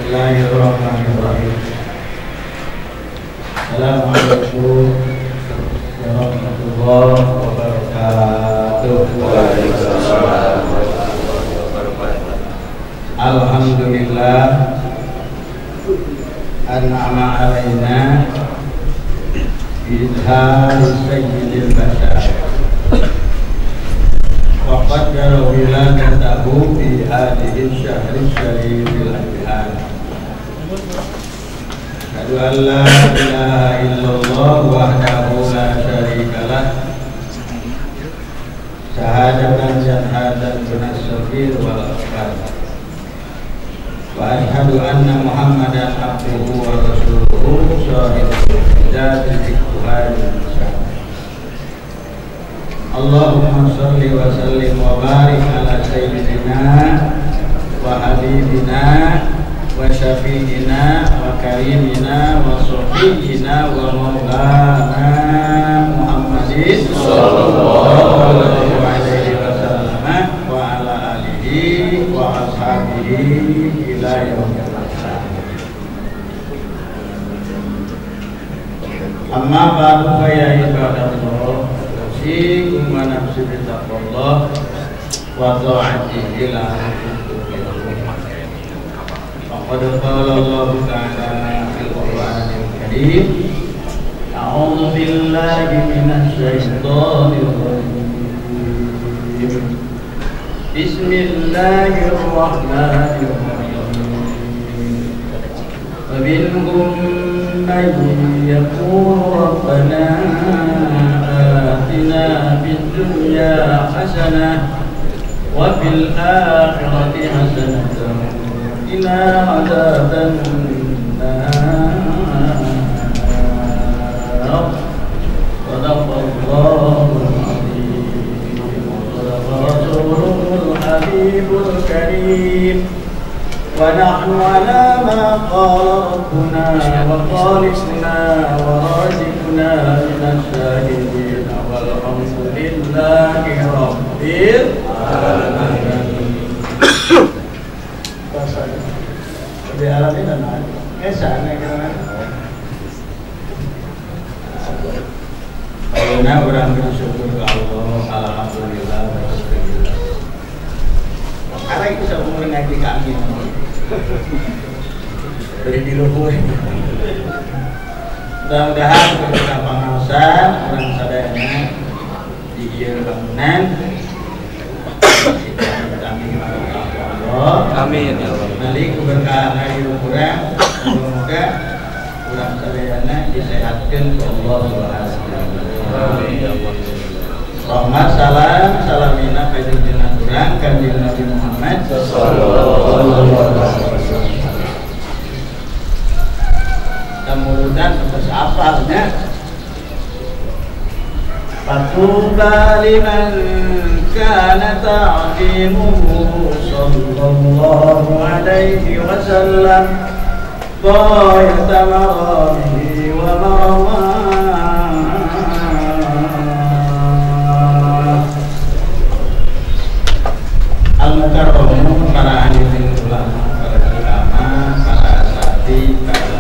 Bismillahirrahmanirrahim. Assalamualaikum warahmatullahi wabarakatuh. Waalaikumsalam warahmatullahi wabarakatuh. Alhamdulillah an'ama alaina bi-idhari sayyidil bashar wa qaddara wiladatahu fi hadhihi syahri syarifil adhan. Asyhadu an la ilaha illallah wahdahu la syarika lah. Syahadatan syahadatan bin wal akbar. Wa asyhadu anna Muhammadan abduhu wa rasuluhu shahidul hijazil iktuhani. Allahumma shalli wa sallim wa barik ala sayyidina wa habibina wa syafi'ina wa karimina wa sofiyina wa maulana Muhammadin sallallahu alaihi wasallam wa ala alihi wa ashabihi ila yaumil qiyamah. Amma ba'du, fa ya ibadallah, usikum wa nafsi bi taqwallah wa ta'atihi la'allakum tuflihun. Faqad qala Allah ta'ala fil Qur'anil Karim, a'udzu billahi minasy syaithanir rajim. Bismillahirrahmanirrahim. Wa minhum man yaqulu rabbana atina fid dunya hasanah wa fil akhirati hasanah qina adzaban nar. Shadaqallahul azim wa shadaqa rasuluhul habibul karim. Wa nahnu ala ma qala rabbuna wa khaliquna wa raziquna minasy syahidin walhamdulillahi rabbil alamin. Di alamin dan sana kira. Karena orang bersyukur ke Allah, alhamdulillah, alhamdulillah. Karena itu saya umur ngaji kami. Beri di luhur. Mudah-mudahan ketika pengawasan orang sadayana di ieu bangunan kami Allah. Amin ya Allah. Malik keberkahan hari kurang, semoga urang sadayana disehatkeun ku Allah Subhanahu wa taala. Amin ya Allah. Rahmat salam salamina ka junjungan urang Kanjeng Nabi Muhammad sallallahu alaihi wasallam. Kemudian terus apalnya Fatuba liman kana ta'zimuhu sallallahu alaihi wasallam ghayata maramihi wa marawah. Al-mukarramun, para ahli ulama, para ulama, para asatidz, para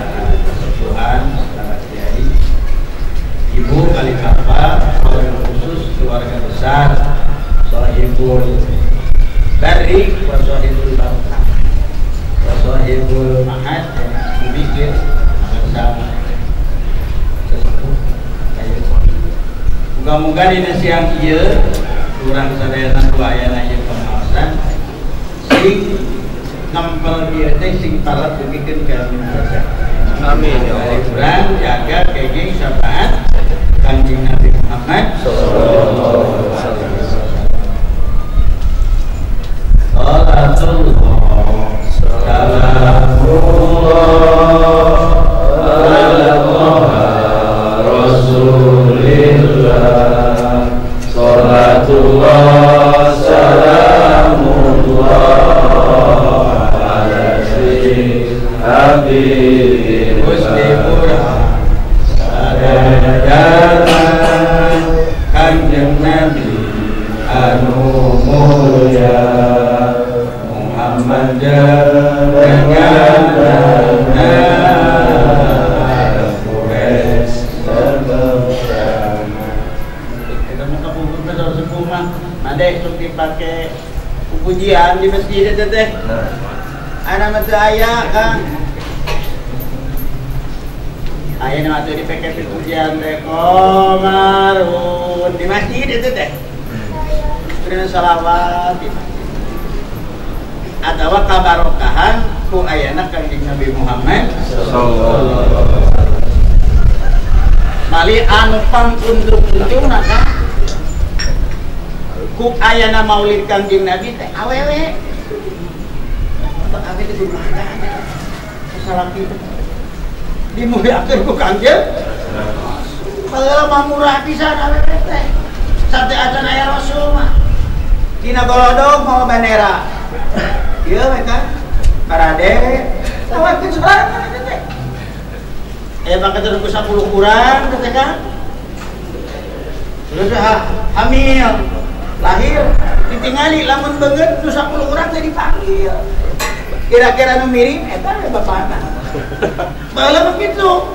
kesepuhan, para kiai, ibu kali bapak, khusus keluarga besar sahibul barri wa sahibul barokah wa sahibul ma'ad memikir bersama sesepuh. Moga-moga dina siang ieu urang sadayana ku ayana ieu pengawasan sing nempel ieu teh sing parat dugikeun ka minasa. Amin ya Allah. Urang jaga kenging syafaat Kanjeng Nabi Muhammad sallallahu alaihi wasallam. Salatullah salamullah ala Rasulillah. Salatullah salamullah ala sayyidil habibil Kanjeng Nabi anu mulya Muhammad dengan Pujian di masjid itu teh. Ana mah teu aya Kang. Aya mah teu dipake pujian teh qomarun di masjid itu teh. Terus selawat di masjid. Atawa kabarokahan ku ayana Kangjeng Nabi Muhammad sallallahu alaihi wasallam. Mali anu panguntung-untungna kan ku ayana maulid Kangjeng Nabi teh awewe. Awewe teh kumaha sasalaki teh. Dimuliakeun ku Kangjeng. Baheula mah murah pisan awewe teh. Sate acan aya Rasul mah. Dina golodog mawa bendera. Ieu we kan parade tawarkeun sorangan eta teh. Aya bakat ku 10 kurang teh kan. Terus hamil, lahir ditingali lamun beungeut nu 10 urang teh dipanggil. Kira-kira nu mirip eta we bapana. Baheula mah kitu.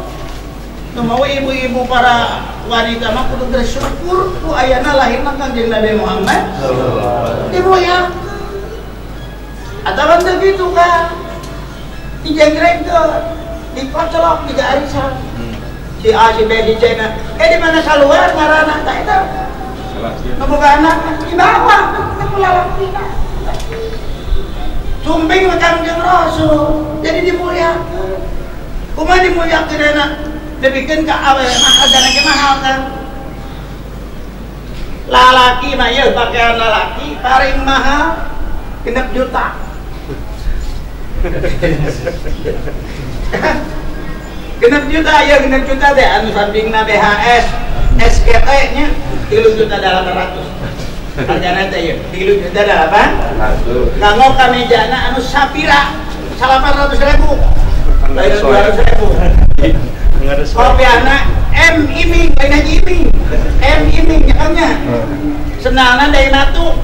Nu mawa ibu-ibu para wanita mah kudu bersyukur ku ayana lahirna Kangjeng Nabi Muhammad sallallahu alaihi wasallam. Atawa teu kitu kan. Dijengrengkeun, dikocolok tiga arisan. Si A, si B, si C na. Di mana saluar ngaranna tah eta? Nu boga anak di bawah teu kulalakina. Sumping mah Kangjeng Rasul, jadi dimuliakeun. Kumaha dimuliakeun dibikeun ka awewe mah hargana ge mahal kan. Lalaki mah ieu pakaian lalaki paling mahal 6 juta. 6 juta ya 6 juta teh anu sampingna BHS SGT nya 3.800.000. Hargana teh ieu 3.800.000. Kanggo kamejana anu sapira 800.000. Lain 200.000. Kopiana M iming lain haji iming. M iming nya. Senalna dari matu.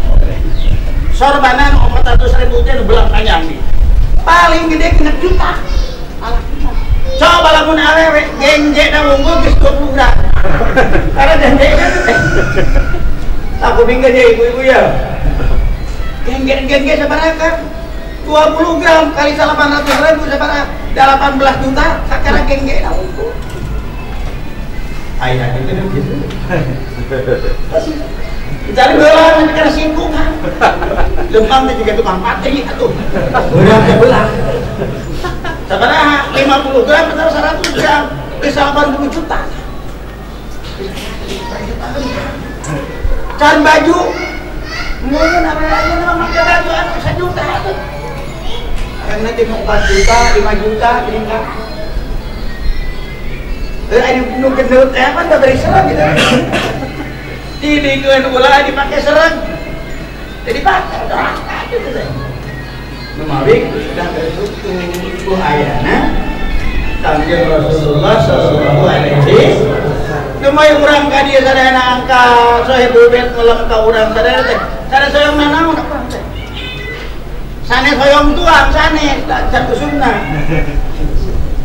Sorbanan 400.000 teh nu belang panjang nih. Paling gede 6 juta. Coba lamun awewe gengjena unggul geus 20 gram. Karena gengjena teh. Tak kuping ge ibu-ibu ya. Gengge-gengge sabaraha kan? 20 gram kali 800.000 sabaraha? 18 juta kakara gengjena unggul. Aya kitu gitu. Dicari belah nanti karena singkung kan. Lempang teh juga tukang patri atuh. Beurang teh belah. Sabaraha 50 gram atau 100 gram geus 80 juta. Can baju mun awewe mah make baju anu 1 juta atuh. Karena nanti mau 4 juta, 5 juta gini kan. Anu nu gendut teh kan bari serang gitu. Dibikeun ulah dipake serang. Jadi pake doraka gitu teh. Nu mawi sudah bersyukur ku ayana Kangjeng Rasulullah sallallahu alaihi wasallam. Nu mawi urang ka dieu sadayana angka sahibul bait melem ka urang sadayana teh. Sanes hoyong nanaon urang teh. Sanes hoyong tuang sanes can usumna.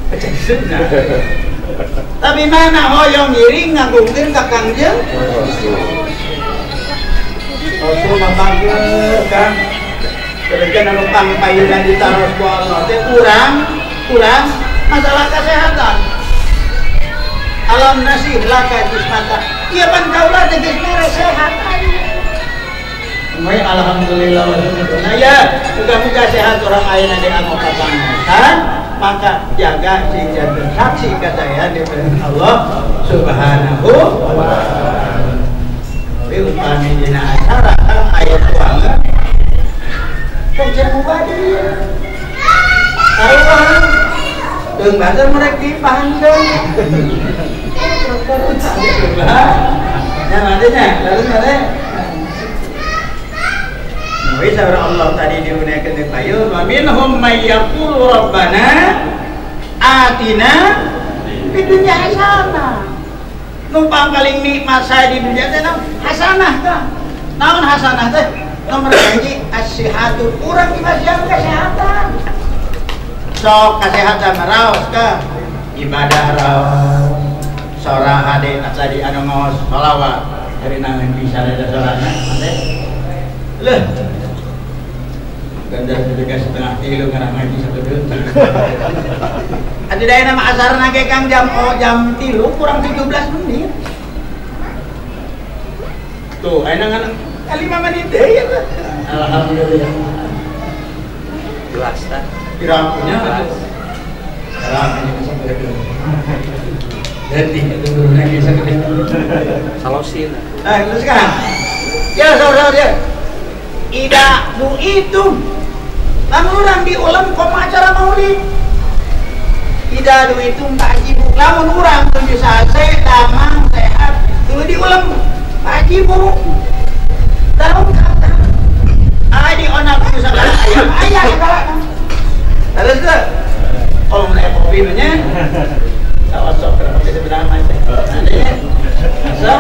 Can usumna. Tapi mana hoyong ngiring ngagungkeun ka Kangjeng Rasul mah panggil kan. Demikian anu pangpayunan ditaros ku Allah teh urang masalah kesehatan. Alam nasih laka jismaka. Ieu pan kaula teh geus mere sehat aya. Moy alhamdulillah wa syukur. Ya, muga-muga sehat orang ayeuna di anggota pangaosan, maka jaga sing janten saksi kasaya di Allah Subhanahu wa ta'ala. Tapi upami dina acara kan aya tuangan kerja mubadi. Karuan deung batur merek dipahankeun. Nah, maksudnya, lalu mana? Nabi Allah tadi diunaikeun di payun, wa minhum may yaqulu rabbana atina fid dunya hasanah. Nu paling nikmat saya di dunia teh hasanah tah. Naon hasanah teh? Nomor hiji as-sihatu, urang dibasihan kesehatan. Sok kesehatan maraos ka ibadah raos. Sora hade tadi anu ngaos sholawat dari nangan bisa ada sorana teh. Leuh. Ganjar ketika 2:30 karena ngaji satu detik. Atuh da nama asarna ge Kang jam jam 3 kurang 17 menit. Tuh, ayeuna ngan 5 menit deui ya. Alhamdulillah. Jelas tah. Pirakunya atuh. Sekarang ini bisa beredar. Jadi itu dulunya bisa gede. Salosin. Terus kan? Ya, saudara ya. Ida du itu. Lamun urang diulem koma acara maulid. Ida du itu pajibu. Lamun urang tuju sase damang sehat dulu diulem pajibu. Tahun kata. Adi onak ku sagala aya aya sagala. Terus teu? Kalau mun aya kopi mah nya. Saosok kenapa bisa bilang macam. So,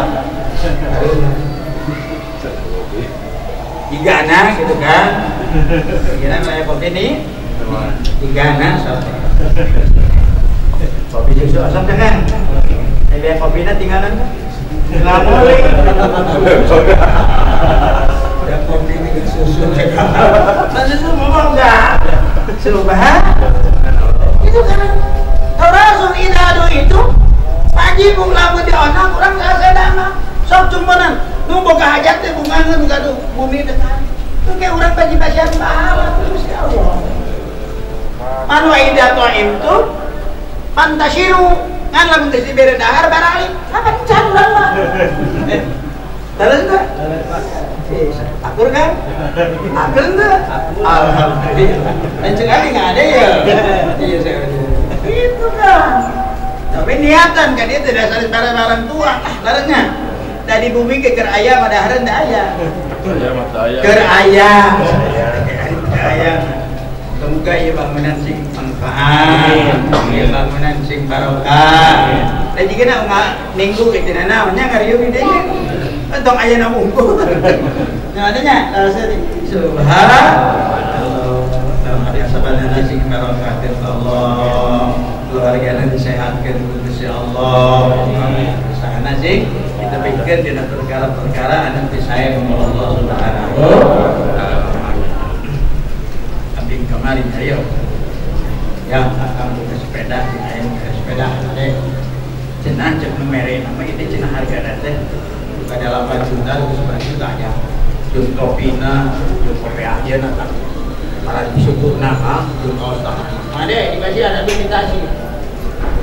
Digana gitu kan. Digana aya kopi nih. Digana sok. Kopi susu asam teh kan. Aya kopina tinggalan kan. Nggak boleh. Ya kopi ini susu. Nah, susu ngomong enggak? Subhan. Itu kan Rasul idadu itu pagi bung lamun di onang urang sasedana sok cumponan nu boga hajat teh bungangeun gaduh bumi teh kan engke urang bagi pasian pahala terus ya Allah. Man wa idza ta'imtu fantashiru ngan lamun geus dibere dahar baralik kapan can urang mah. Terus teh? Akur kan? Akur teh? Alhamdulillah. Dan sekali nggak ada ya. Iya saya. Itu kan. Tapi niatan kan itu dasar para orang tua. Larangnya. Dari bumi ke ker aya pada teu aya. Keur aya. Keur aya. Semoga ieu bangunan sing manfaat, ieu bangunan sing barokah. Dan jika nak minggu ke cenah naonnya ngariung di dieu. Entong aya na unggul. Nah adanya rasa subhanallah. Dalam sabanana sing barokah Allah. Keluargana disehatkeun ku Gusti Allah. Usahana sing kita pikir dina perkara-perkara anu disayang ku Allah Subhanahu wa taala. Abdi kemarin ayo. Ya akang buka sepeda, ayo buka sepeda ade. Cenah cek nu mere nama itu cenah hargana teh buka 8 juta, 9 juta aja. Jeung topina, jeung kopi ayeuna tah. Para syukurna ah, jeung kaos tah. Ade dikasih ada limitasi.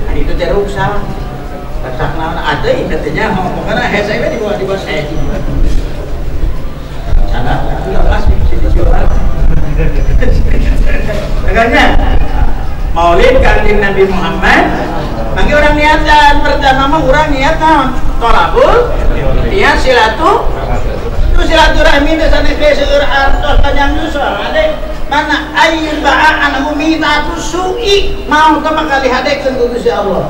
Hari itu teh ruksak. Ruksak naon ade katanya mau pokona hese we di bawah saya. Sana lepas di dijual. Makanya Maulid Kanjeng Nabi Muhammad bagi orang niatan pertama mah orang niat naon? Tolabul niat silatu itu silaturahmi teh sanes seueur artos panjang yuswa ade mana ayyul ba'a anhu mitatu su'i mau teh maka dihadekeun ku Gusti Allah.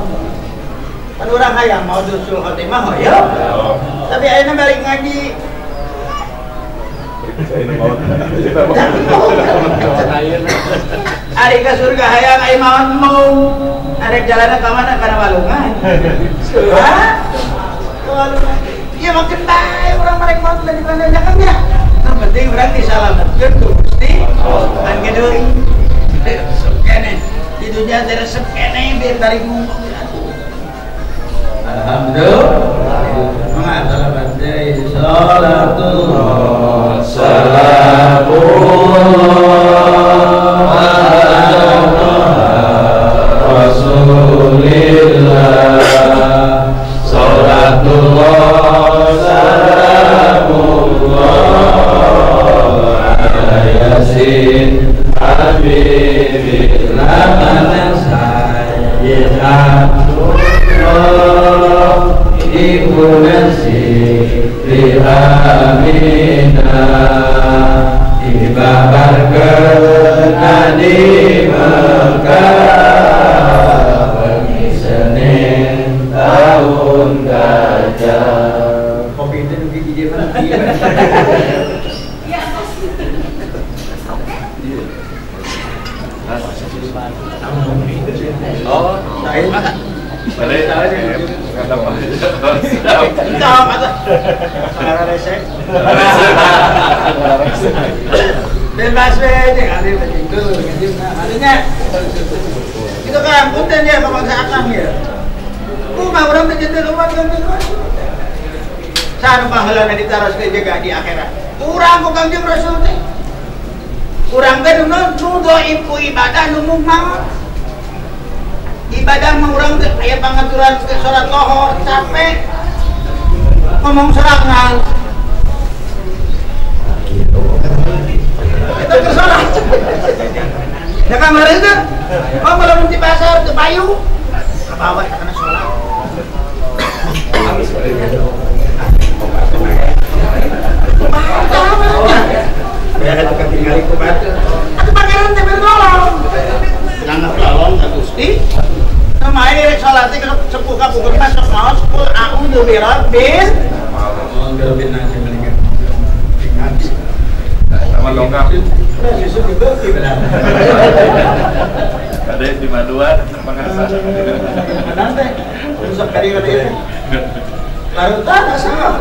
Pan urang hayang mau dusul khotimah hoyo. Tapi ayeuna balik ngaji Ari ka surga hayang ai maot mau. Arek jalanna ka mana kana walungan. Hah? Walungan. Ieu makin bae urang marek maot di mana kan ya. Nu penting urang disalametkeun ku Gusti. Kan gedeui. Resep keneh. Di dunia teh resep keneh biar tarik ngomong atuh. Alhamdulillah. Mangga deui salatullah salamullah ala Rasulillah salatullah salamullah ala Yasin Habibillah Sayyid Abdullah Ibu Siti Aminah dibabarkeun di Mekah bengi Senin tahun gajah. Kopi itu dugi di dia mana? Iya, Oh, saya boleh Bebas we jeung ari bajingkul ngajimna. Artinya itu kan punten ya ka akang ya. Kumaha urang teh janten umat Kangjeng Rasul. Saha nu pahalana ditaroskeun jaga di akhirat. Urang ku Kangjeng Rasul teh. Urang teh nu dhaif ku ibadah nu maot. Ibadah mah urang teh aya pangaturan ke salat lohor capek. Ngomong sorangan. Kita ke salat. Ya kan meureun teh. Oh lamun di pasar teu payu. Kabawa kana salat. Aku pangeran teh bernolong. Nganggep lalong ka Gusti. Sama ieu salat teh sepuh ka pukul masuk maos kul a'udzu birabbil sama longkap. Ada di Madua pangasa. Larutan asal.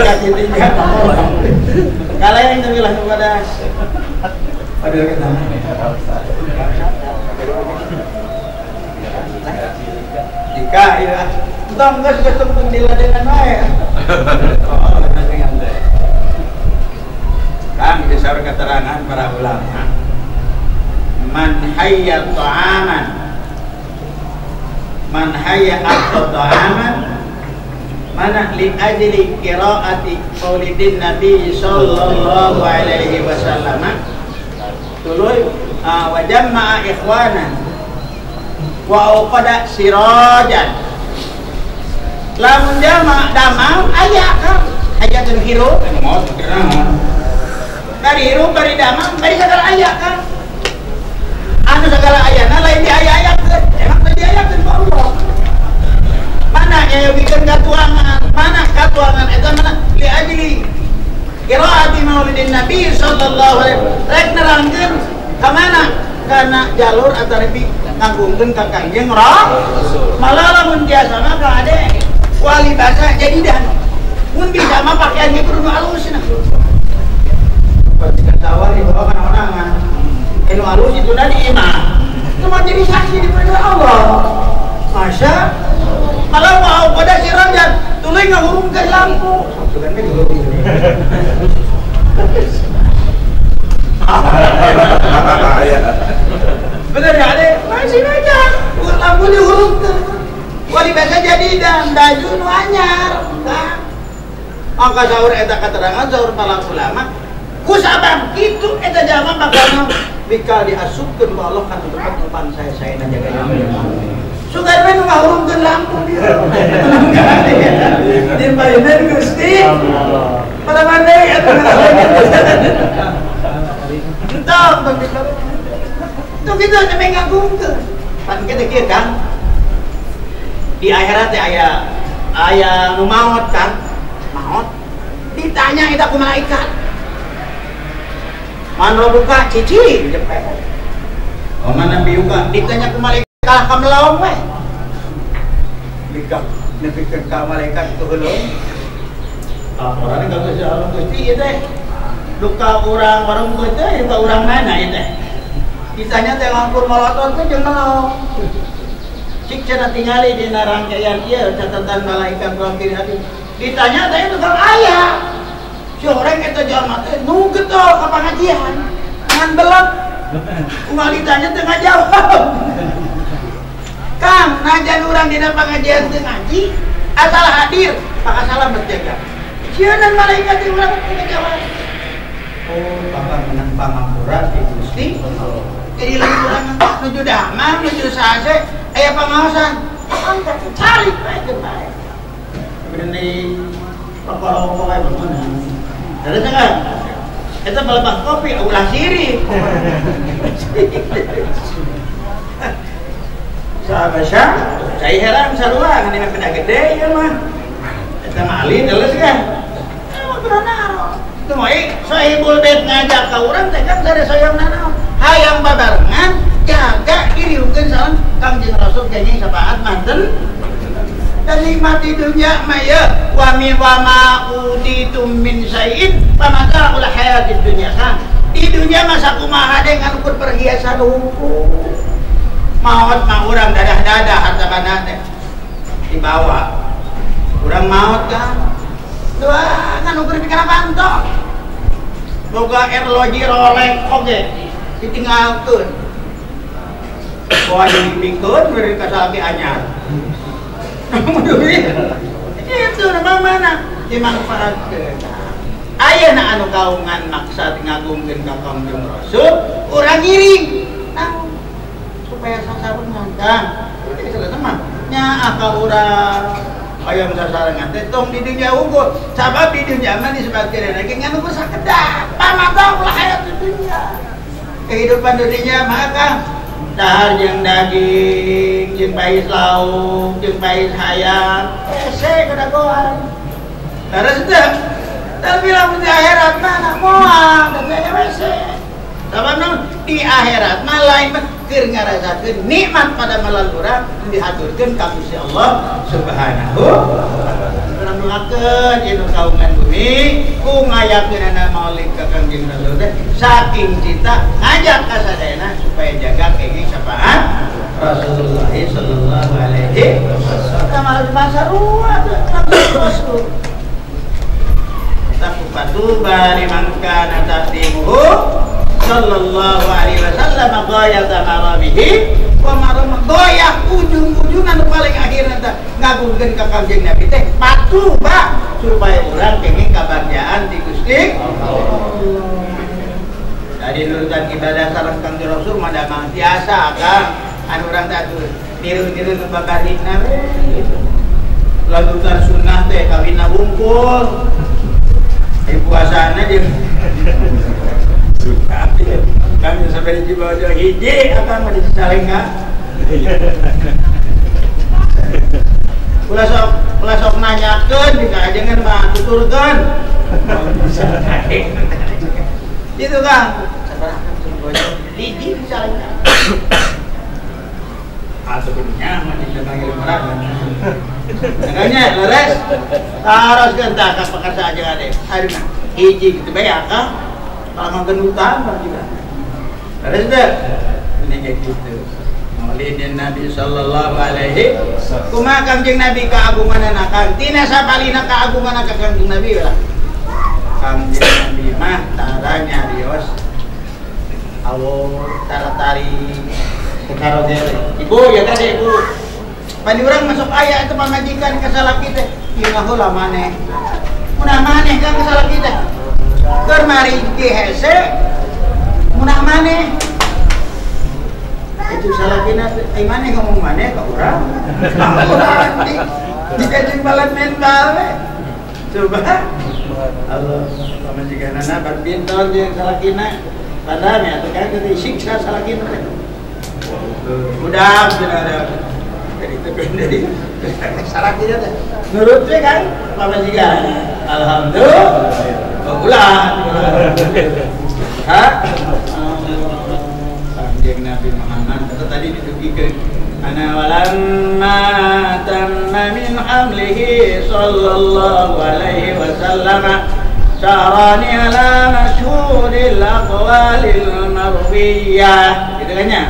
Kaki tiga. Kalian yang terbilah kepada pada kita. Jika ya, entah enggak sudah tepung diladenan wae. Oh, dengan teh. Kang disaur keterangan para ulama. Man hayya ta'aman. Man hayya ta'aman mana li ajli qiraati qaulidin nabi sallallahu alaihi wasallam tuluy wa jama'a ikhwana wa uqada sirajan lamun jama' damang aya kan hayatun hirup maot gerangan bari hirup bari damang bari sagala aya kan anu sagala ayana lain diaya-ayakeun emang teu diayakeun ku Allah. Mana nyayogikeun katuangan, mana katuangan eta mana li ajli qiraati maulidin nabi sallallahu alaihi wasallam rek nerangkeun ka mana kana jalur atanapi ngagungkeun ka Kangjeng Rasul. Malah lamun biasa mah ka ade wali basa jadi dan mun bisa mah pakaian ge kudu nu alus nah. Percikan sawah dibawa kana onangan. Anu alus itu na di imah. Cuma jadi saksi di depan Allah. Masya malah mau pada si raja tuluy ngahurungkeun lampu. Sugan ge dihurungkeun. Bener ya ade? Masih aja. Lampu dihurungkeun. Wali biasa jadi dan baju nu anyar. Maka saur eta keterangan saur para ulama ku sabab kitu eta jalma bakal bikal diasupkeun ku Allah kana tempat numpang saya-saya jaga jaga. Sugan we nu ngahurungkeun lampu dieu. Di payeuna Gusti. Pada mandai atuh. Entah tong kitu. Tong kitu nembe ngagungkeun. Pan kitu kieu Kang. Di akhirat teh aya aya nu maot Kang. Maot ditanya eta ku malaikat. Man robuka cici jepet. Oh mana nabiyuka ditanya ku malaikat kalah ka melaong we. Bika nepikeun ka malaikat itu heuleuh. Laporan ka Gusti Allah Gusti ieu teh. Duka urang warung teh duka urang mana ieu teh. Ditanya teh ngangkur molotot teh jeung melaong. Cik cenah tingali dina rangkaian ieu catatan malaikat ruang kiri hati. Ditanya teh tukang aya. Si orang eta jalma teh nu getol ka pangajian. Ngan belek. Kumaha ditanya teu ngajawab. Kang, najan urang dina pangajian teu ngaji, asal hadir, maka salam berjaga. Sieun malaikat teh urang teu ngajawab. Oh, bakal menang pangampura ti Gusti. Jadi lamun urang nuju damang, nuju sase, aya pangaosan. Angkat cari bae geus bae. Berani rokok-rokok kayak bagaimana? Ada kan? Itu pelebak kopi, ulah sirik. Sahabat saya heran sarua, kan ini benda gede ya mah. Itu mah alin, jelas kan? Emang benar. Itu mah, sahibul bait ngajak ke orang, teh kan dari sayang nanaon. Hayang babarengan, jaga diriungkeun sareng Kangjeng Rasul kenging syafaat manten. Dan nikmati dunia maya wa mi wa ma utitum min syai'in famata ul hayatid dunya kan Di dunia masa kumaha dengan ukur perhiasan hukum. Maot mah urang dadah-dadah harta banda teh dibawa. Urang maot kan. Doa kan ukur pikir apaan toh? Boga erloji Rolex oge ditinggalkeun. Bawa dipikeun beri ka salaki anyar. Itu nama mana dimanfaatkeun. Ayeuna anu kaungan maksad ngagungkeun ka Kangjeng Rasul, urang ngiring. Nah, supaya sasarengan kan. Itu salah mah. Nyaah ka urang hayang sasarengan teh tong di dunya unggul. Sabab di dunya mah disebutkeun lagi ngan ukur sakedap. Pamatong ulah hayat di dunya. Kehidupan dunia mah kang dahar jeung daging, jeung pais lauk, jeung pais hayam, hese kadagoan. Leres teu? Tapi lamun di akhirat mah moal da teh hese. Sabab naon? Di akhirat mah lain mah keur ngarasakeun nikmat pada malalurang dihaturkeun ka Gusti Allah Subhanahu wa taala. Urang doakeun ieu kaungan bumi ku ngayakeunana maulid ka Kangjeng Rasul teh saking cinta ngajak ka sadayana supaya jaga kenging syafaat Rasulullah sallallahu alaihi wasallam. Malah pasarua Rasul. Fatuba liman kana taqdimuhu sallallahu alaihi wasallam ghayata maramihi wa maram goyah ujung-ujungan paling akhir nanti ngagungkeun ka Kangjeng Nabi teh patuba supaya urang kenging kabagjaan di Gusti Allah. Dari nurutan ibadah sareng Kangjeng Rasul mah damang tiasa Kang anu urang teh atuh niru-niru nu babarina we gitu. Lantutan sunnah teh kawinna wungkul. Puasana jeung kami sampai di bawah hiji akan mah disalengka. Ulah sok nanyakeun jeung ajengan mah tuturkeun. Itu Kang. Hiji disalengka. Atuh nya mah dipanggil urang. Makanya leres taroskeun tah ka pakarsa aja ade. Ayeuna hiji kitu bae akang kalau gendutan mah juga. Leres teh. Ini kayak gitu. Maulidin Nabi sallallahu alaihi wasallam. Kumaha Kangjeng Nabi kaagunganna Kang? Tina sapalina kaagunganna ka Kangjeng Nabi lah. Kangjeng Nabi mah tara nyarios awor tara tari karaoke. Ibu ya tadi ibu. Pandi urang masuk aya itu pamajikan ka salaki teh. Ieu mah heula maneh. Munah maneh kan ka salaki teh. Keur marigi hese munah maneh. Itu salakina teh ai maneh ngomong maneh ka urang. Urang dikajeng balan mental we. Coba Allah pamajikanana badminton jeung salakina. Padahal ya teh kan disiksa salakina teh. Udah sudah ada. Jadi dari salakina teh nurut we kan pamajikan. Alhamdulillah. Ulah. Ha? Kanjeng Nabi Muhammad itu tadi didugikeun ana walamma tamma min hamlihi sallallahu alaihi wasallam syarani ala masyhuril aqwalil marwiyah. Gitu kan nya?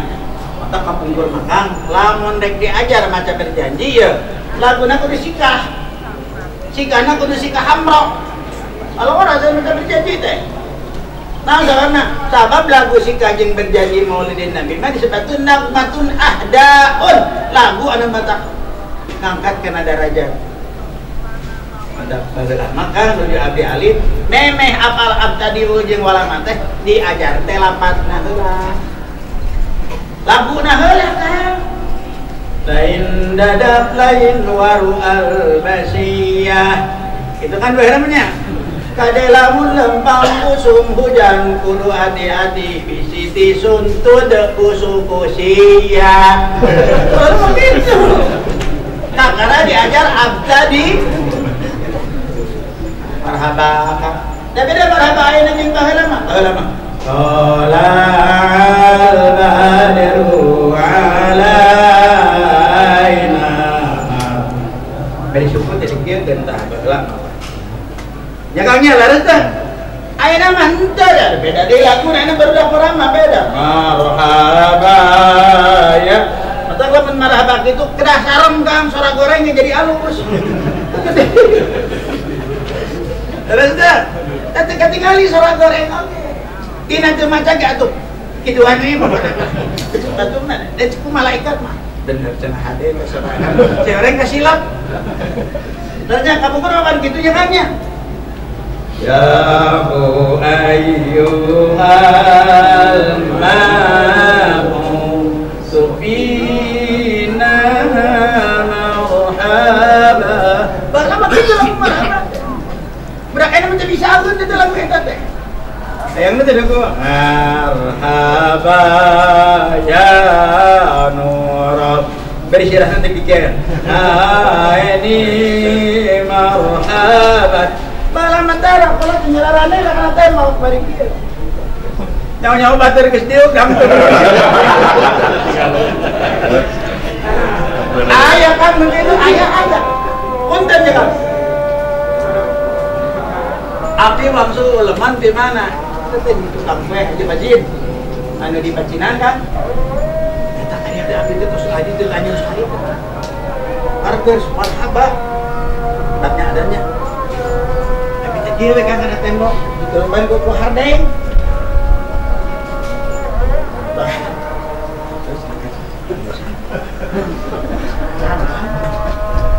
Mata kapungkur makang lamun rek diajar maca berjanji ya laguna kudu sikah. Sikahna kudu sikah hamro. Kalau orang saya minta berjanji teh. Nah, karena sabab lagu sikah jeung berjanji maulidin Nabi mah disebutkeun nagmatun ahdaun, lagu anu mata ngangkat kana darajat. Ada baheula maka nuju abdi alim memeh apal abtadiu jeung walama teh diajar teh lapatna heula. Laguna heula kan. Lain dadap lain waru albasiyah. Itu kan baheula nya. Kade lamun lempang usum hujan kudu hati-hati bisi tisuntud kusu-kusia. Baru begitu. Nah, karena diajar abtadi marhaba kang. Da beda marhaba ayeuna jeung baheula mah. Baheula mah. Tolal badru alaina. Beri syukur jadi kieu tah baheula mah. Nya kang nya leres teh. Ayeuna mah henteu da beda deui laguna. Matak itu kedah sarem Kang, sora gorengnya jadi alus. Terus dah, tadi ketinggali sora goreng oke. Dina teu maca ge atuh. Kituan we pokona. Baturna, da ku malaikat mah. Bener cenah hade we sorangan. Goreng kasilap. Ternyata kamu kan kitu nya kan nya. Ya bu ayyuhal ma'u sufina marhaba. Barang kitu lagu marhaba. Budak ayeuna mah teu bisa ageun teh lagu eta teh. Hayang teh lagu marhaba ya nurab. Beri sirahna teh pikir. Aini marhaban. Bala mentara kalau penyelarannya lah kana teh mau bari kieu. Nyawa-nyawa batur geus diuk gampang. Aya kan begitu aya aya. Punten ya kan. Abdi wangsul leman di mana? Teh di tukang kue di masjid. Anu di Pacinan kan. Eta aya teh abdi teh tos haji teh lanjut sekali. Harga marhaba. Tempatnya adanya. Abdi teh kieu we kan kana tembok. Ditelemban ku hardeng. Terus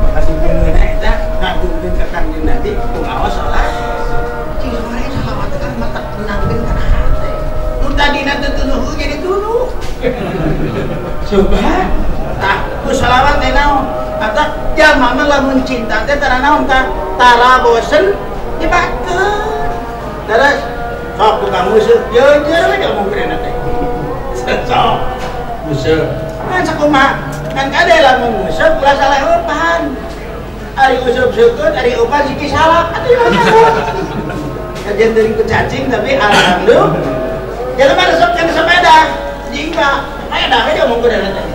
makasih geuna eta ngagungkeun ka Kangjeng Nabi pengawas salat. Cing sore salawat kan mata tenangkeun kana hate. Nu tadina teu tunuh jadi tunuh. Coba tah ku salawat teh naon? Kata jalma mah lamun cinta teh tara naon tah? Tara bosen dibakeun. Terus sok tukang musuh jeujeur we diomongkeun teh. Sok musuh. Kan sakumaha? Kan kade lamun musuh ulah salah eupan. Ari usup seukeun, ari eupan siki salah. Atuh kajian dari ku cacing tapi alhamdulillah. Jelema resep kana sepeda, jingga. Sepeda we diomongkeun teh.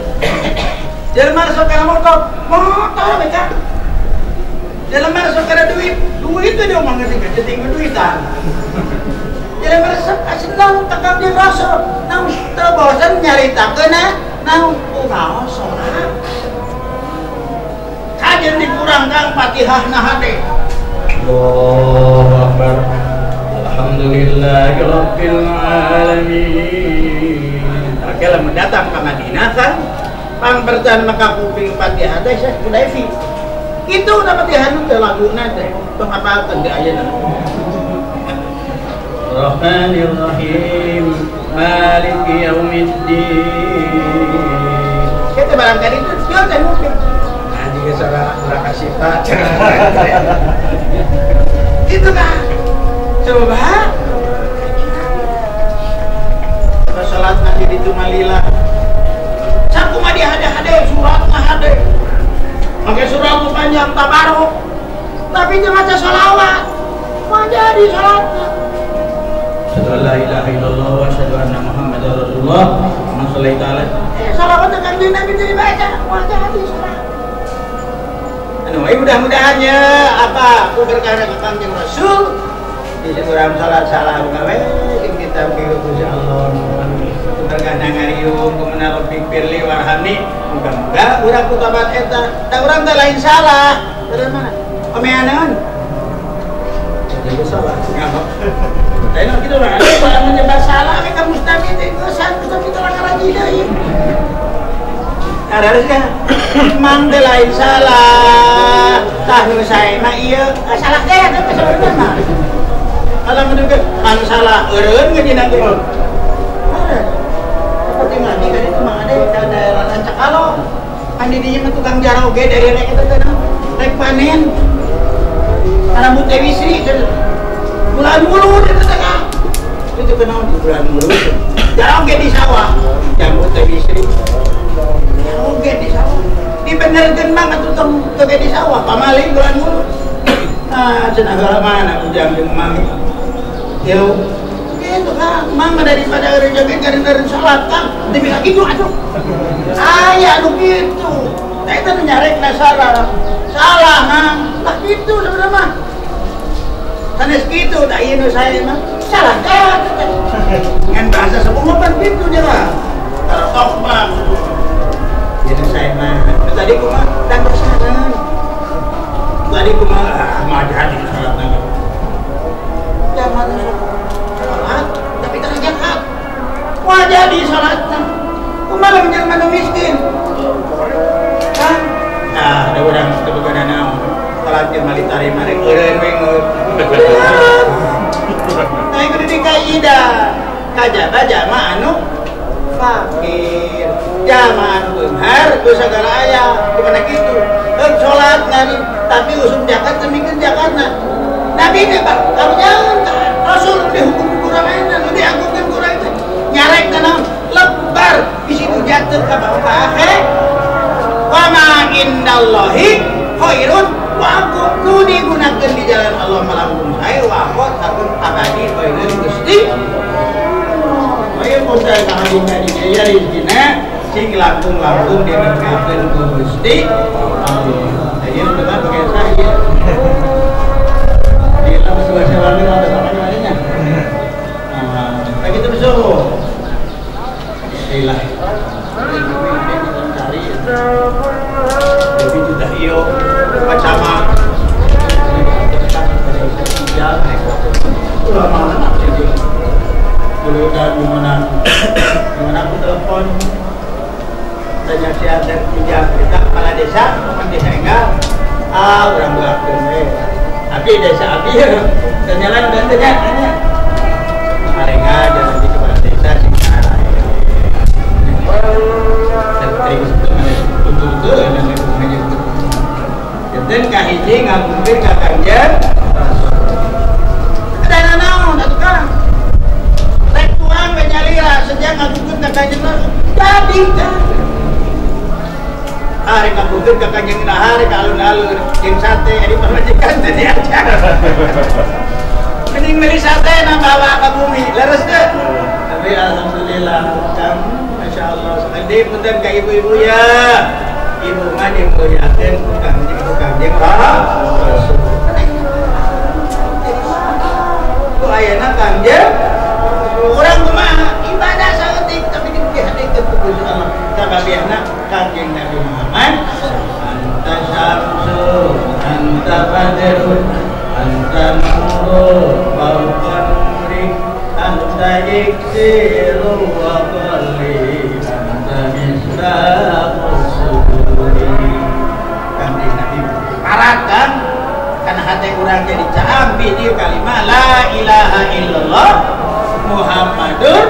Jelema resep kana motor, motor we ka. Jelema resep kana duit, duit we diomongkeun sing kaceting duitan. Jelema resep senang tekang jeung rasul. Naon teu bosen nyaritakeun naon ngaos salat. Kajen dikurangkan Fatihah na hade. Allahu Akbar. Alhamdulillahi rabbil alamin. Oke, lamun datang ka Madinah kan, pangpertan maka kuping Fatihah teh Syekh Hudaifi. Kitu na Fatihah nu teh laguna teh, tong apalkeun di ayeuna. Rahmanir Rahim, Maliki Yaumiddin. Kita barangkali itu dia teh mungkin. Nah, jika salah urang kasih pak. Itu kan. Coba. Coba salat nanti di Tumalila. Sakumaha dia hade-hade surat mah hade. Make surat nu panjang tabaruk. Tapi teu maca sholawat. Mah jadi salatna. Asyhadu an la ilaha illallah wa asyhadu anna Muhammadar Rasulullah. Man shallaita alaihi. Salawat teh Kangjeng Nabi teu dibaca, moal jadi salat. Anu, mudah-mudahan ya apa ku berkah ka Kangjeng Rasul di urang salat salah gawe sing kita Gusti Allah. Berkah ngariung kumana Rabbik firli warhamni. Muga-muga urang ku tobat eta. Da urang teh lain salah. Dari mana? Omeaneun. Jadi salah. Ngapa? Lain kita orang ada menyebar salah mereka mustami teh geus mustami teh orang ngaji deui. Harusnya mang teh lain salah. Tah nu sae mah ieu salah teh eta sebenarnya mah. Kalau menurut mang salah eureun ngejina ge. Seperti ngaji tadi itu mang ada ka daerah Lancakalo. Kan di dinya mah tukang jaroge dari rek eta teh rek panen. Rambut Dewi Sri bulan mulut itu tengah itu kenal bulan mulut jaroge di sawah jambut Dewi Sri jaroge di sawah dibenerkeun mah atuh tong di sawah pamali bulan mulut ah cenah mana ujang jeung mami yo gitu kan mama daripada joget garing-garing salat kan dibilang gitu atuh aya anu kitu tah eta nu nyarekna salah salah mang lah kitu sebenarnya mah sanes kitu tak ieu nu sae mah salah teh ngan bahasa sepuh mah pan kitu nya mah kalau tok mah ieu nu sae mah tadi kumaha mah jadi salatna. Jalma nu salat tapi teu zakat. Wah jadi salatna. Kumaha lamun jalma nu miskin? Hah? Nah, da urang teu boga naon. Salat jeung mali tarima rek eureun we ngeut. Nah, kudu dikaidah. Kajaba jama anu fakir, jama anu beunghar ku sagala aya, kumaha kitu. Heuk salat ngari tapi usum zakat teu mikeun zakatna. Nabi teh Pak, karunya Rasul dihukum ku urang ayeuna, nu diagungkeun ku urang teh. Nyarek teh naon? Lebar bisi nu jatuh ka bawah akhir. Wa ma indallahi khairun wa aku nu digunakeun di jalan Allah malangkung sae wa aku takun abadi khairun Gusti. Ayo bocah kahadina di dieu rezekina sing langkung-langkung diberkahkeun ku Gusti Allah. Jadi teman pakai sah ieu. Di dalam suasana wangi ada sama nya. Nah, begitu besok. Ilah. Cari. Jadi sudah iyo bersama. Ulama jadi dulu kan gimana aku telepon tanya si ada pinjam kita kepala desa, kepala desa enggak, ah orang belakang we, abi desa abi, tanya lain dan tanya tanya, mereka jalan di kepala desa sih, dan kahiji ngagungkeun ka Kangjeng Rasul. Ada naon atuh Kang? Rek tuang we nyalira sejak ngagungkeun ka Kangjeng Rasul. Jadi kan. Rek ngagungkeun ka Kangjeng Rasul rek alun-alun jeung sate ari pamajikan teh diajar. Mending meuli sate na bawa ka bumi, leres teu? Tapi alhamdulillah Kang, masyaallah. Sekali punten ka ibu-ibu ya. Ibu mah dimuliakeun ku Kangjeng Rasul. Ku ayeuna Kangjeng urang kumaha ibadah saeutik tapi dihadekeun ku Gusti Allah. Sababiana Kangjeng Nabi Muhammad anta syamsu anta badrun anta nurun fawqa nuri anta iksiru wa qalli anta misbahus suduri. Kangjeng Nabi parat kan karena hati urang jadi caambi di kalimat la ilaha illallah Muhammadur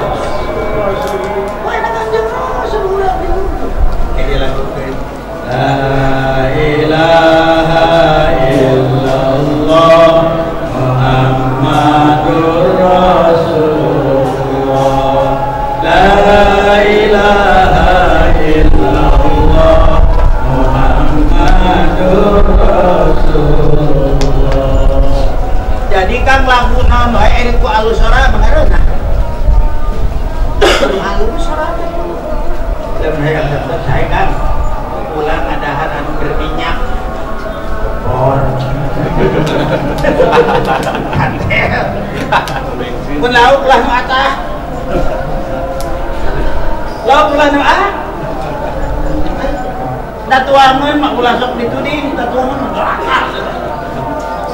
Rasulullah. Wah, enak Kangjeng Rasul urang diuntung. Kayak dilakukan la ilaha illallah Muhammadur Rasulullah. La ilaha illallah Muhammadur Rasulullah. Jadi kang lagu naon wae erik ku alus sora mangareuna. Alus sora teh. Lamun hayang tetep sae kan pulang ngadahan anu berminyak. Bor. Pun lauk lah nu atah. Lauk lah nu ah. Datuangan mah ulah sok dituding, datuangan mah doraka.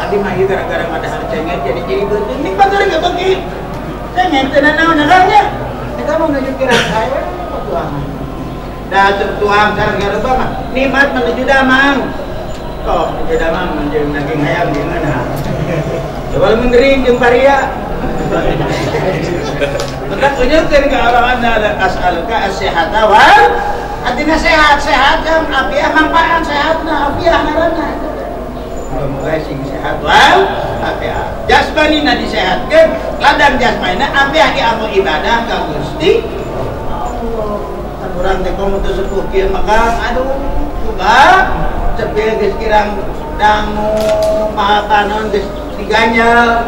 Tadi mah ieu gara-gara ngadahar cengek jadi beuteung. Ning batur ge beuki. Cengek teu nanaon nya. Eta mah menuju kira sae patuangan. Da tuang sareng garuba mah nikmat menuju damang. Toh menuju damang menuju daging hayam jeung ngeunah. Coba lamun gering jeung paria. Tetap unjukkeun ka orang anda as'aluka as-sihata wal artinya sehat, sehat kan afiah manfaat sehatna afiah ngaranna. Muga-muga sing sehat wal afiah. Jasmanina disehatkeun, ladang jasmanina afiah dianggo ibadah ka Gusti Allah. Kan urang teh komo teu sepuh kieu maka aduh coba cepil geus kirang dangu pahapanon geus diganjel.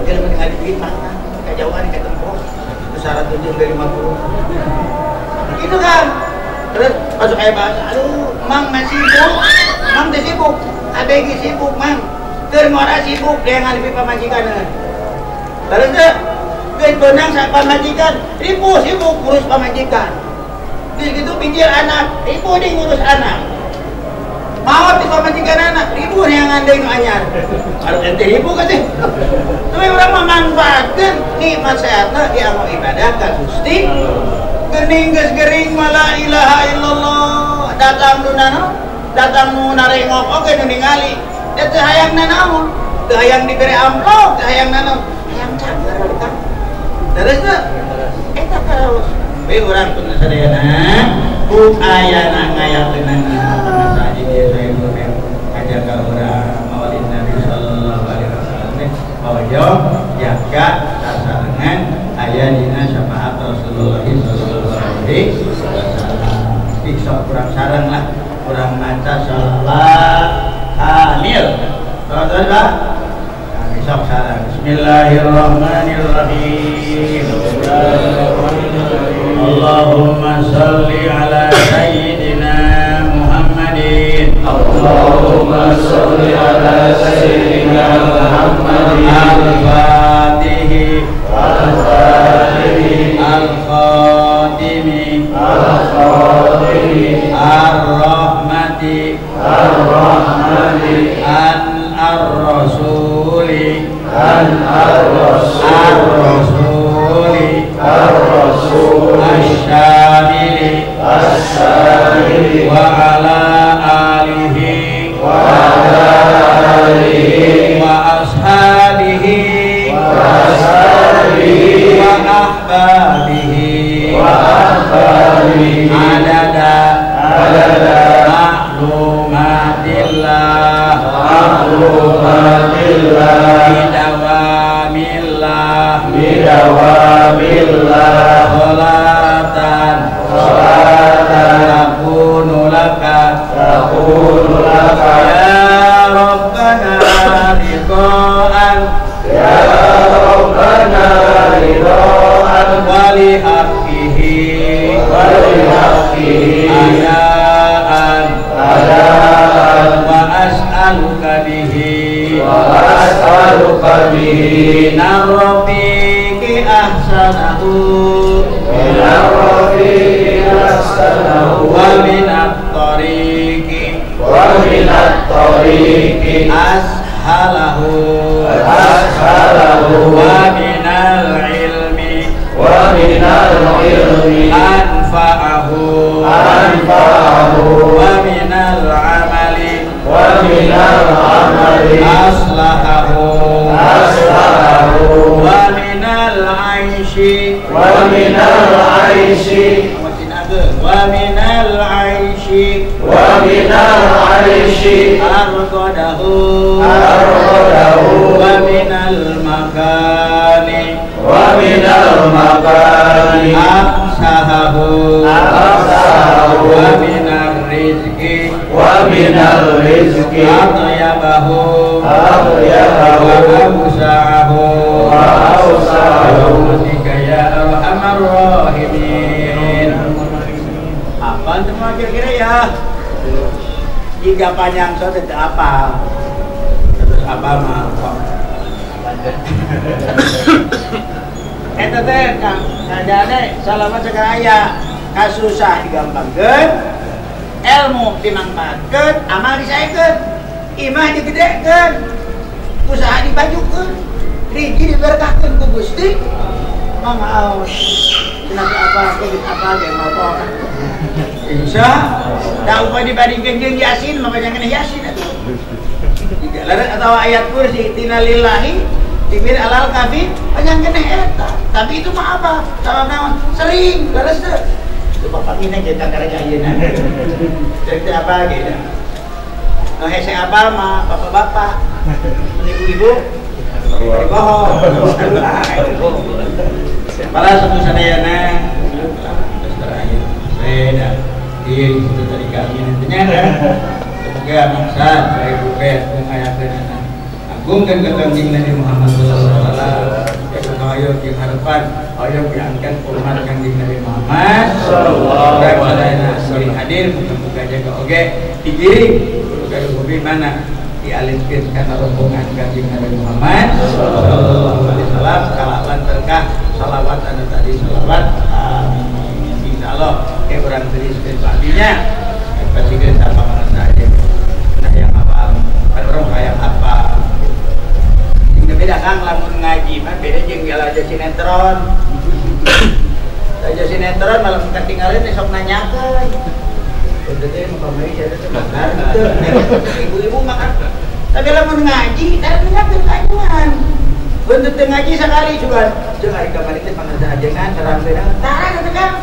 Akhirnya mending duit mah kajauhan ka tempo. 107 dari 50. Gitu kan. Terus masuk kayak bahasa, aduh, mang masih sibuk, mang teh sibuk, ABG sibuk, mang, keur ngora sibuk, dia ngalipi pamajikan. Terus teh, geus beunang sa pamajikan, ripuh sibuk ngurus pamajikan. Terus gitu pinjil anak, ripuh di ngurus anak. Maot di pamajikanana ribu neangan deui nu anyar. Harus ente ribu ka teh. Tapi urang memanfaatkeun nikmat sehatna dianggo ibadah ka Gusti. Geuning geus gering mah la ilaha illallah. Datang nu nanaon? Datang nu narengok oge nu ningali. Da teu hayang nanaon? Teu hayang dibere amplop, teu hayang nanaon. Hayang cager kan. Terus teu? Eta karaos. We urang pun sadayana ku ayana ngayakeunana saji dia saya ngajaga urang maulid Nabi sallallahu alaihi wasallam teh hoyong jaga sasarengan aya dina syafaat Rasulullah sallallahu alaihi wasallam. Sok kurang sareng lah, kurang maca sholawat hamil. Tuan-tuan Pak, besok sareng. Bismillahirrahmanirrahim. Allahumma sholli ala sayyidina Muhammadin. Allahumma sholli ala sayyidina Muhammadin. Al-Fatihi Al-Fatihi Al-Khatimi Al-Khatimi Ar-Rahmati Ar-Rahmati An-Ar-Rasuli An-Ar-Rasuli Ar-Rasuli Ar-Rasuli Asy-Syamili Asy-Syamili wa ala alihi wa ala alihi wa ashabihi wa ashabihi wa ahbabihi wa ahbabihi adada adada ma'lumatillah ma'lumatillah bidawamillah bidawamillah sholatan sholatan takunu laka takunu laka ya Rabbana ridhaan ya Rabbana ridhaan wa li haqqihi wa li haqqihi adaan adaan wa as'aluka bihi wa as'aluka bihi minar rafiqi ahsanahu minar rafiqi ahsanahu wa minat tariqi wa minat tariqi ashalahu ashalahu wa minal ilmi wa minal ilmi anfa'ahu anfa'ahu wa minal amali wa minal amali aslahahu aslahahu wa minal aishi wa minal aishi wa minal aishi wa minal aishi arqadahu arqadahu wa minal makani wa minal makani afsahahu afsahahu wa minar rizqi wa minal rizqi atyabahu atyabahu wa awsa'ahu wa awsa'ahu birahmatika ya arhamar rahimin. Apaan semua kira-kira ya? Jika panjang so tidak apa. Terus apa mah kok. Eta teh Kang sajane salamat cekar aya kasusah digampangkeun, ilmu dimanfaatkeun, amal disaekeun, imah digedekeun, usaha dibajukeun, rezeki diberkahkeun ku Gusti. Mangga aos. Kenapa apa ge apa ge mau. Insya da upah dibandingkeun jeung Yasin maka jangan Yasin atuh. Larat atau ayat kursi tina lillahi dibir alal kafi panjang keneh eta. Tapi itu mah apa? Sabab naon? Sering leres teu. Itu bapak ngina ge kakara ayeuna. Cek teh apa ge da. Nu hese apal mah bapak-bapak, mun ibu-ibu bohong. Pala satu sadayana terus terakhir. Beda. Di situ tadi kami nantinya kan. Semoga mangsa saya buket mengayakeunana. Agungkeun ka Kanjeng Nabi Muhammad sallallahu alaihi wasallam. Ayo jeung harapan, ayo diangkat umat Kanjeng Nabi Muhammad sallallahu alaihi wasallam. Hadir muga-muga jaga oge digiring kudu hobi mana dialihkeun kana rombongan Kanjeng Nabi Muhammad sallallahu alaihi wasallam kalawan berkah salawat anu tadi salawat. Amin. Insyaallah urang teruskeun abdinya pasikeun sama saja. Orang kayak apa? Ini beda Kang lamun ngaji mah beda jeung aja sinetron. Aja sinetron malah ketinggalan sok nanyakeun. Udah teh mau kamari sia teh bakar gitu. Ibu-ibu makan. Tapi lamun ngaji tara nanyakeun kajengan. Bentuk teu ngaji sakali cuman jeung ari kamari teh pangansa ajengan terang beda. Tara teh Kang.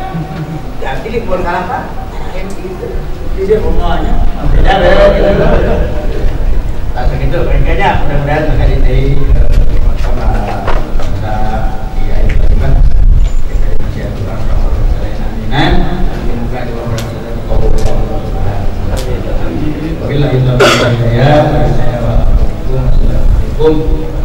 Jadi libur kalapa? Tara gitu. Jadi omongannya beda beda gitu. Nah, segitu kayaknya mudah-mudahan sekali dari sama Kiai Fatimah kita masih kurang selain muga di bawah Wabillahi taufiq wal hidayah. Assalamualaikum.